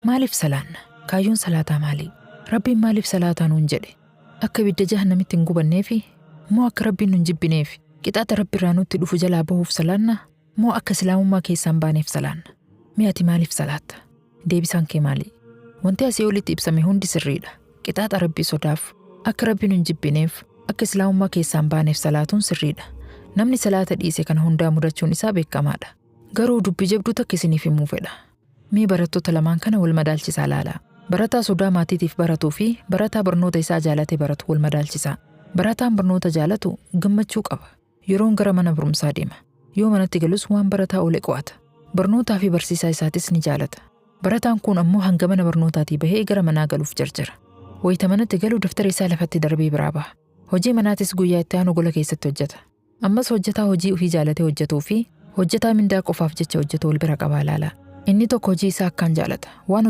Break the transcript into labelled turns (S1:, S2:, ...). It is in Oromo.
S1: Maaliif salaanna? Kaayyoon salaataa maali? Rabbiin maaliif salaataa nuun jedhe? Akka ibidda jahannamitti hin gubanneefi? Moo akka Rabbiin nun jibbineef? Qixaaxa Rabbi irraa nutti dhufu jalaa bahuuf salaanna? Moo akka Islaamummaa keessaa hin baaneef salaanna? Mee ati maaliif salaatta? Deebisaan kee maali? Wanti asii olitti ibsame hundi sirriidha. Qixaaxa Rabbii sodaaf, akka Rabbiin nun jibbineef, akka Islaamummaa keessaa hin baaneef salaatuun sirriidha. Namni salaata dhiise kana hundaa mudachuun isaa beekamaadha. Garuu dubbii jabduu takka isiniif himuu fedha. Mee barattoota lamaan kana wal madaalchisaa ilaalaa. Barataa sodaa maatiitiif baratuu fi barataa barnoota isaa jaalatee baratu wal madaalchisaa. Barataan barnoota jaalatu gammachuu qaba. Yeroon gara mana barumsaa deema. Yoo manatti galus waan barataa oole qo'ata. Barnootaa fi barsiisaa isaatis ni jaalata. Barataan kun ammoo hanga mana barnootaatii bahee gara manaa galuuf jarjara. Wayita manatti galu daftara isaa lafatti darbee biraa baha. Hojii manaatis guyyaa itti aanu gola keessatti hojjeta. Ammas hojjetaa hojii ofii jaalatee hojjetuu fi hojjetaa mindaa qofaaf jecha hojjetu wal bira qabaa ilaala. Inni tokko hojii isaa akkaan jaalata. Waan